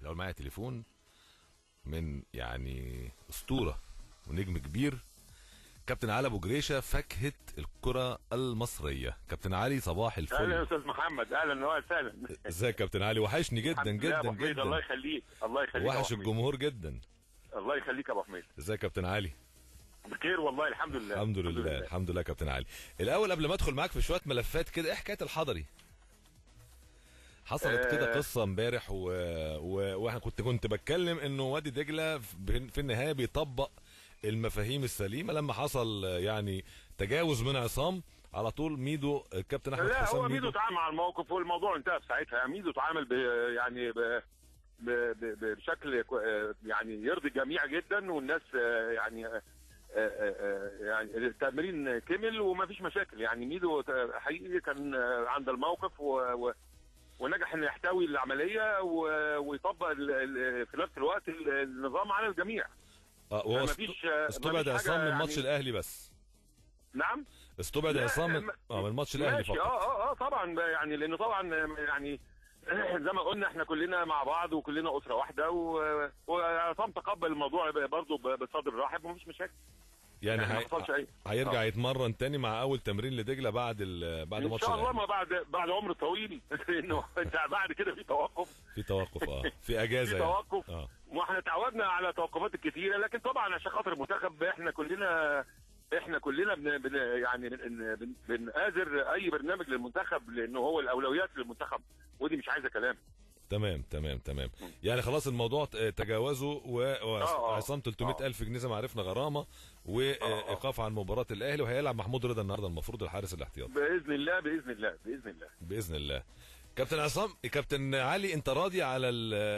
الاول معايا تليفون من يعني اسطورة ونجم كبير، كابتن علي ابو جريشه، فاكهة الكره المصرية. كابتن علي صباح الفل. اهلا يا استاذ محمد، اهلا وسهلا. ازيك يا كابتن علي؟ وحشني جدا جدا جدا. الله يخليك، الله يخليك. وحش الجمهور جدا. الله يخليك يا ابو حميد. ازيك يا كابتن علي؟ بخير والله، الحمد لله. الحمد لله، الحمد لله يا كابتن علي. الاول قبل ما ادخل معاك في شوية ملفات كده، ايه حكاية الحضري؟ حصلت كده قصة امبارح واحنا كنت بتكلم انه وادي دجله في النهاية بيطبق المفاهيم السليمة. لما حصل يعني تجاوز من عصام على طول ميدو، الكابتن احمد حسام، لا هو ميدو اتعامل مع الموقف والموضوع انتهى في ساعتها. ميدو اتعامل يعني بشكل يعني يرضي الجميع جدا، والناس يعني يعني التمرين كمل وما فيش مشاكل. يعني ميدو حقيقي كان عند الموقف ونجح انه يحتوي العملية ويطبق في نفس الوقت النظام على الجميع. وهو استبعد عصام من ماتش الاهلي بس. نعم، استبعد عصام من ماتش الاهلي فقط. طبعا يعني، لانه طبعا يعني زي ما قلنا احنا كلنا مع بعض وكلنا اسره واحدة، وعصام تقبل الموضوع برضه بصدر رحب ومفيش مشاكل. يعني هيرجع يتمرن تاني مع اول تمرين لدجله بعد بعد ماتش ان شاء الله، ما بعد عمر طويل لانه انت بعد كده في توقف، في توقف، في اجازه، في توقف يعني. واحنا تعودنا على توقفات الكتيرة، لكن طبعا عشان خاطر المنتخب احنا كلنا بن يعني بنآزر اي برنامج للمنتخب، لانه هو الاولويات للمنتخب، ودي مش عايزه كلام. تمام تمام تمام. يعني خلاص الموضوع تجاوزه، وعصام 300,000 جنيه زي ما عرفنا غرامة، وايقاف عن مباراة الاهلي، وهيلعب محمود رضا النهارده المفروض الحارس الاحتياطي باذن الله. باذن الله، باذن الله، باذن الله. كابتن عصام، كابتن علي، انت راضي على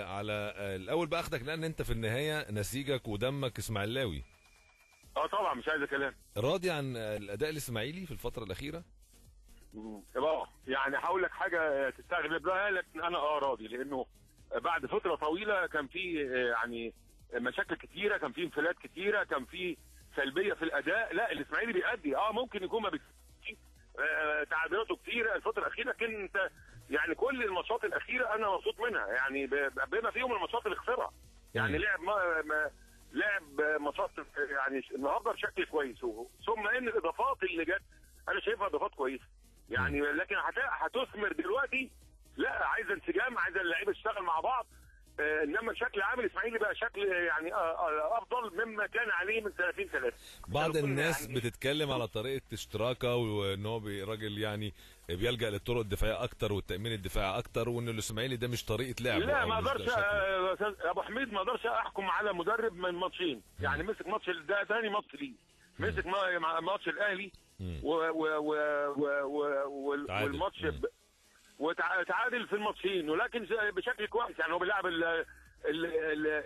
على الاول بقى اخدك، لان انت في النهاية نسيجك ودمك اسماعيلاوي. طبعا مش عايز كلام. راضي عن الاداء الاسماعيلي في الفترة الاخيرة؟ يعني هقول لك حاجة تستغرب لها، لكن انا راضي، لانه بعد فترة طويلة كان في يعني مشاكل كتيرة، كان في انفلات كتيرة، كان في سلبية في الاداء. لا الاسماعيلي بيأدي، ممكن يكون ما بيكسبش، تعادلاته كتيرة الفترة الاخيرة، لكن انت يعني كل الماتشات الاخيرة انا مبسوط منها، يعني بما فيهم الماتشات اللي خسرها. يعني لعب لعب ماتشات يعني النهارده بشكل كويس، ثم ان الاضافات اللي جت انا شايفها اضافات كويسة يعني، لكن هتثمر دلوقتي؟ لا، عايزه انسجام، عايزه اللعيبة تشتغل مع بعض. انما بشكل عام الاسماعيلي بقى شكل يعني افضل مما كان عليه من سنتين ثلاثة. بعض الناس يعني بتتكلم على طريقه اشتراكه، وان هو راجل يعني بيلجأ للطرق الدفاعية اكتر والتامين الدفاعي اكتر، وان الاسماعيلي ده مش طريقه لعبه. لا ما اقدرش ابو حميد، ما اقدرش احكم على مدرب من ماتشين، يعني مسك ماتش ده ثاني ماتش ليه، مسك ماتش الاهلي والماتش وتعادل في الماتشين، ولكن بشكل كويس. يعني هو بيلعب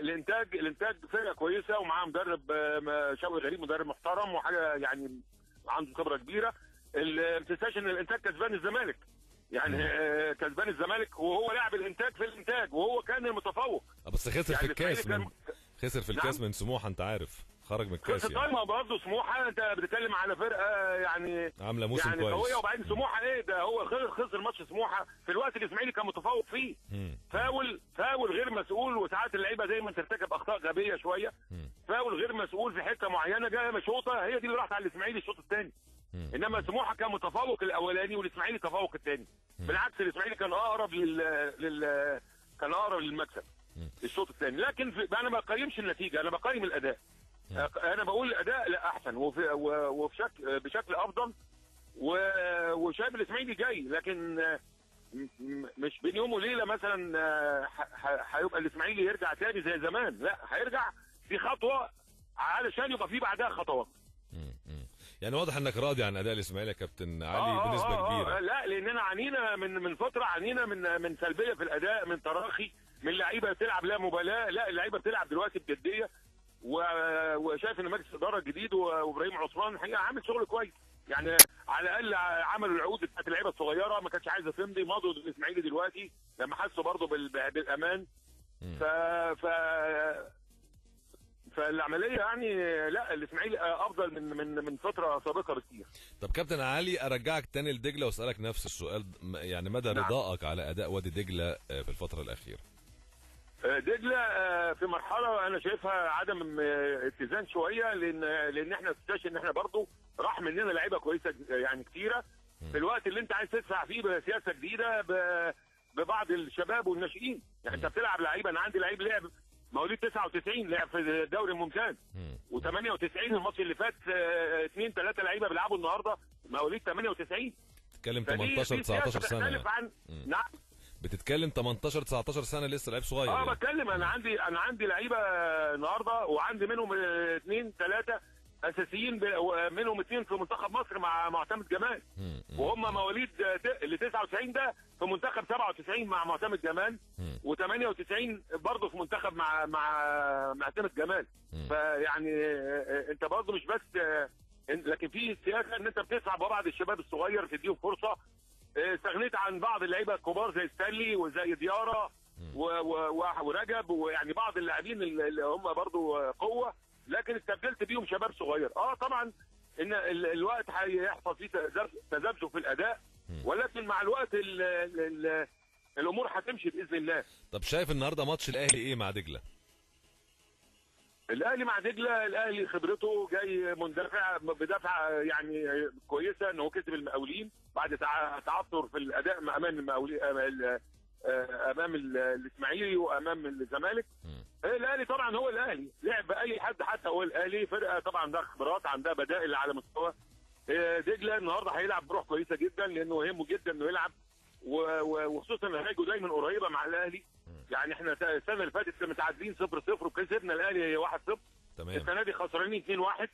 الانتاج فرقه كويسة، ومعاه مدرب شوقي غريب، مدرب محترم وحاجه يعني عنده خبره كبيرة. ما تنساش ان الانتاج كسبان الزمالك، يعني كسبان الزمالك، وهو لاعب الانتاج في الانتاج، وهو كان المتفوق. بس خسر يعني في الكاس، خسر في الكاس. نعم؟ من سموحه، انت عارف، خرج من الكاس يعني. طيب برضه سموحه انت بتتكلم على فرقه يعني عامله موسم يعني كويس قوية، وبعدين سموحه ايه ده، هو خسر ماتش سموحه في الوقت اللي الاسماعيلي كان متفوق فيه. فاول غير مسؤول، وساعات اللعيبة دايما ترتكب اخطاء غبية شوية. فاول غير مسؤول في حتة معينة، جاية مشوطه، هي دي اللي راحت على الاسماعيلي الشوط الثاني. انما سموحه كان متفوق الاولاني والاسماعيلي تفوق الثاني. بالعكس الاسماعيلي كان اقرب كان اقرب للمكسب الشوط الثاني. لكن انا ما بقيمش النتيجة، انا بقيم الاداء. انا بقول الاداء لا احسن وفي شكل بشكل افضل، وشايف الاسماعيلي جاي، لكن مش بين يوم وليلة مثلا هيبقى الاسماعيلي يرجع تاني زي زمان، لا هيرجع في خطوة علشان يبقى في بعدها خطوات. يعني واضح انك راضي عن اداء الاسماعيلي يا كابتن علي بنسبة كبيرة. لا، لاننا عانينا من فترة، عانينا من سلبية في الاداء، من تراخي، من لعيبة بتلعب لا مبالاة. لا اللعيبة بتلعب دلوقتي بجدية، وشايف ان مجلس الادارة الجديد وابراهيم عثمان الحقيقة عامل شغل كويس، يعني على الاقل عملوا العقود بتاعت اللعيبة الصغيرة، ما كانتش عايزه تمضي، مضوا الاسماعيلي دلوقتي لما حسوا برضه بالامان. فالعملية يعني لا الاسماعيلي افضل من فترة سابقه بكتير. طب كابتن علي، ارجعك تاني لدجله واسالك نفس السؤال، يعني مدى رضائك على اداء وادي دجله في الفترة الاخيرة؟ دجله في مرحلة انا شايفها عدم اتزان شوية، لان احنا اكتشفنا ان احنا برضو راح مننا لعيبة كويسة يعني كتيرة في الوقت اللي انت عايز تدفع فيه بسياسة جديدة ببعض الشباب والناشئين. يعني انت بتلعب لعيبة، انا عندي لعيب لعب مواليد 99 لعب في الدوري الممتاز، و98 الماتش اللي فات 2 3 لعيبة بيلعبوا النهارده مواليد 98. بتتكلم 18 19 سنة يعني. نعم، بتتكلم 18 19 سنة، لسه لعيب صغير. يعني. بتكلم انا عندي لعيبة النهارده، وعندي منهم 2 3 اساسيين، منهم 2 في منتخب مصر مع معتمد جمال، وهم مواليد اللي 99 ده في منتخب 97 مع معتمد جمال، و98 برضه في منتخب مع معتمد جمال. فيعني انت برضه مش بس، لكن في سياسة ان انت بتسعى ببعض الشباب الصغير تديهم فرصة. استغنيت عن بعض اللعيبة الكبار زي ستانلي وزي ديارة ورجب، ويعني بعض اللاعبين اللي هم برضه قوة، لكن استبدلت بيهم شباب صغير. طبعا ان الوقت هيحصل فيه تذبذب في الاداء، ولكن مع الوقت ال الامور هتمشي باذن الله. طب شايف النهارده ماتش الاهلي ايه مع دجله؟ الاهلي مع دجله، الاهلي خبرته جاي مندفع بدفعه يعني كويسة، ان هو كسب المقاولين بعد تعثر في الاداء امام المقاولين، امام الاسماعيلي وامام الزمالك. الاهلي طبعا هو الاهلي، لعب باي حد، حتى هو الاهلي فرقه طبعا عندها خبرات، عندها بدائل على مستوى. دجله النهارده هيلعب بروح كويسة جدا، لانه يهمه جدا انه يلعب، وخصوصا نتائجه دايما قريبه مع الاهلي. يعني احنا السنة اللي فاتت متعادلين 0-0 وكسبنا الاهلي 1-0. تمام. السنة دي خسرانين 2-1.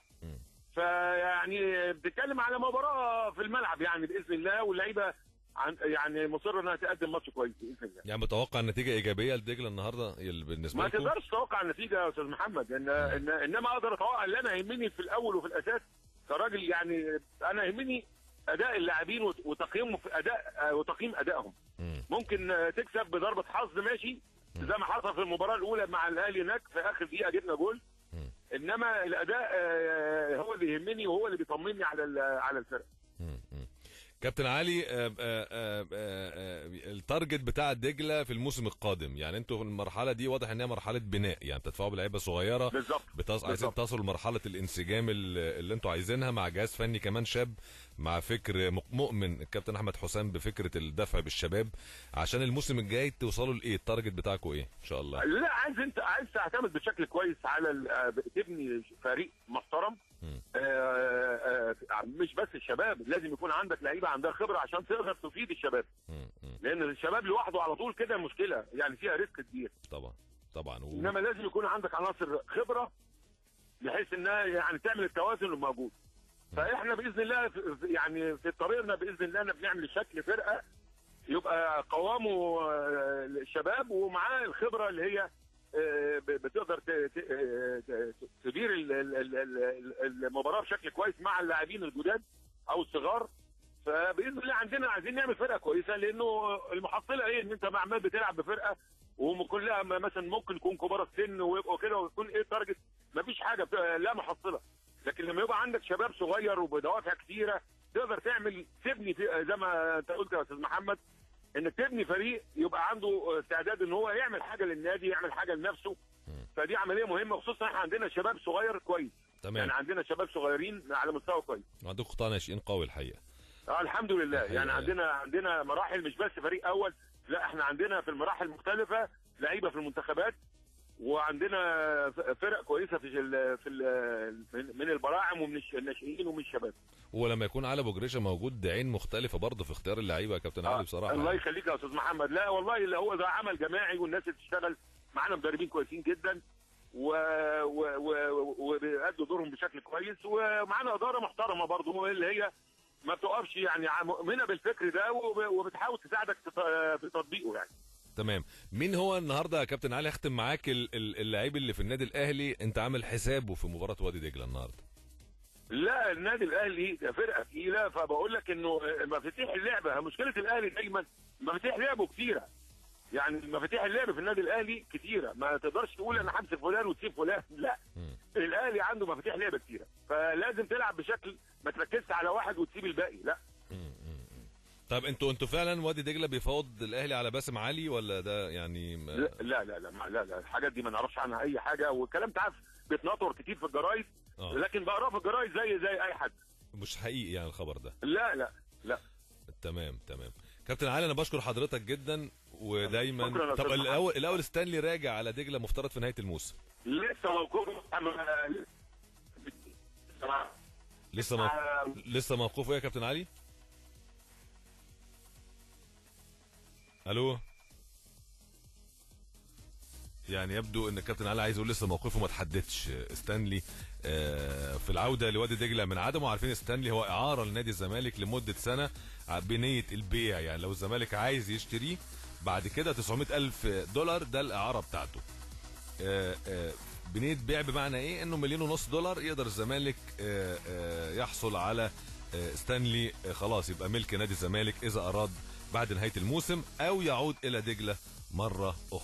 فيعني بتتكلم على مباراة في الملعب يعني باذن الله، واللعيبة يعني مصر انها تقدم ماتش كويس باذن الله. يعني متوقع النتيجة ايجابية لدجله النهارده بالنسبة لكم؟ ما تقدرش تتوقع النتيجة يا استاذ محمد، إن انما اقدر اتوقع اللي انا يهمني في الاول وفي الاساس كراجل، يعني انا يهمني اداء اللاعبين وتقييمهم في اداء وتقييم ادائهم. ممكن تكسب بضربه حظ ماشي، زي ما حصل في المباراة الاولى مع الاهلي هناك في اخر دقيقة جبنا جول، انما الاداء هو اللي يهمني وهو اللي بيطمني على الفرقة. كابتن علي، ال target بتاع دجله في الموسم القادم، يعني انتوا في المرحلة دي واضح انها مرحلة بناء، يعني بتدفعوا بلعيبه صغيرة بالظبط، عايزين تصلوا لمرحلة الانسجام اللي انتوا عايزينها مع جهاز فني كمان شاب، مع فكر مؤمن الكابتن احمد حسام بفكره الدفع بالشباب، عشان الموسم الجاي توصلوا لايه؟ ال target بتاعكم ايه ان شاء الله؟ لا، عايز انت عايز تعتمد بشكل كويس على تبني فريق محترم. مش بس الشباب، لازم يكون عندك لعيبة عندها خبره عشان تقدر تفيد الشباب، لان الشباب لوحده على طول كده مشكلة، يعني فيها risk كبير. طبعا طبعا. انما لازم يكون عندك عناصر خبره بحيث انها يعني تعمل التوازن الموجود. فاحنا باذن الله يعني في طريقنا باذن الله احنا بنعمل شكل فرقه يبقى قوامه الشباب ومعاه الخبرة اللي هي بتقدر تدير المباراة بشكل كويس مع اللاعبين الجداد او الصغار. فباذن الله عندنا عايزين نعمل فرقه كويسة، لانه المحصلة ايه؟ ان انت عمال بتلعب بفرقة وكلها مثلا ممكن يكون كبار السن ويبقوا كده، ويكون ايه ال target؟ مفيش حاجة، لا محصله. لكن لما يبقى عندك شباب صغير وبدوافع كتيرة تقدر تعمل تبني زي ما انت قلت يا استاذ محمد، انك تبني فريق يبقى عنده استعداد ان هو يعمل حاجة للنادي، يعمل حاجة لنفسه. فدي عملية مهمة، خصوصا احنا عندنا شباب صغير كويس. تمام. يعني عندنا شباب صغيرين على مستوى كويس، وعندكم قطاع ناشئين قوي الحقيقة. الحمد لله. يعني عندنا مراحل، مش بس فريق اول، لا احنا عندنا في المراحل المختلفة لعيبة في المنتخبات، وعندنا فرق كويسة في ال في ال من البراعم ومن الناشئين ومن الشباب. ولما يكون علي ابو جريشه موجود عين مختلفة برضه في اختيار اللعيبة يا كابتن علي بصراحة. الله يخليك يا استاذ محمد. لا والله اللي هو ده عمل جماعي، والناس اللي بتشتغل معانا مدربين كويسين جدا وبيأدوا دورهم بشكل كويس، ومعانا ادارة محترمه برضه اللي هي ما بتقفش، يعني مؤمنة بالفكر ده وبتحاول تساعدك في تطبيقه يعني. تمام. مين هو النهارده يا كابتن علي، اختم معاك اللعيب اللي في النادي الاهلي انت عامل حسابه في مباراة وادي دجله النهارده؟ لا، النادي الاهلي فرقه ثقيلة، فبقول لك انه مفاتيح اللعبة، مشكلة الاهلي دايما مفاتيح لعبه كتيرة، يعني مفاتيح اللعب في النادي الاهلي كتيرة، ما تقدرش تقول انا همسك فلان وتسيب فلان، لا. الاهلي عنده مفاتيح لعبه كتيرة، فلازم تلعب بشكل ما تركزش على واحد وتسيب الباقي، لا. طب انتوا فعلا وادي دجله بيفاوض الاهلي على باسم علي ولا ده يعني لا لا لا لا لا, لا الحاجات دي ما نعرفش عنها اي حاجة، والكلام تعرف بيتنطور كتير في الجرايد، لكن بقراه في الجرايد زي اي حد. مش حقيقي يعني الخبر ده؟ لا لا لا. تمام تمام. كابتن علي انا بشكر حضرتك جدا ودايما. طب الاول ستانلي راجع على دجله مفترض في نهاية الموسم. لسه موقوف. لسه موقوفة ايه يا كابتن علي؟ الو. يعني يبدو ان الكابتن علي عايز يقول لسه موقفه ما تحددش. ستانلي في العودة لوادي دجله من عدمه، عارفين ستانلي هو اعاره لنادي الزمالك لمدة سنة بنيه البيع، يعني لو الزمالك عايز يشتريه بعد كده $900,000 ده الاعارة بتاعته. بنيه بيع بمعنى ايه؟ انه $1.5 مليون يقدر الزمالك يحصل على ستانلي، خلاص يبقى ملك نادي الزمالك اذا اراد بعد نهاية الموسم، او يعود الى دجله مرة اخرى.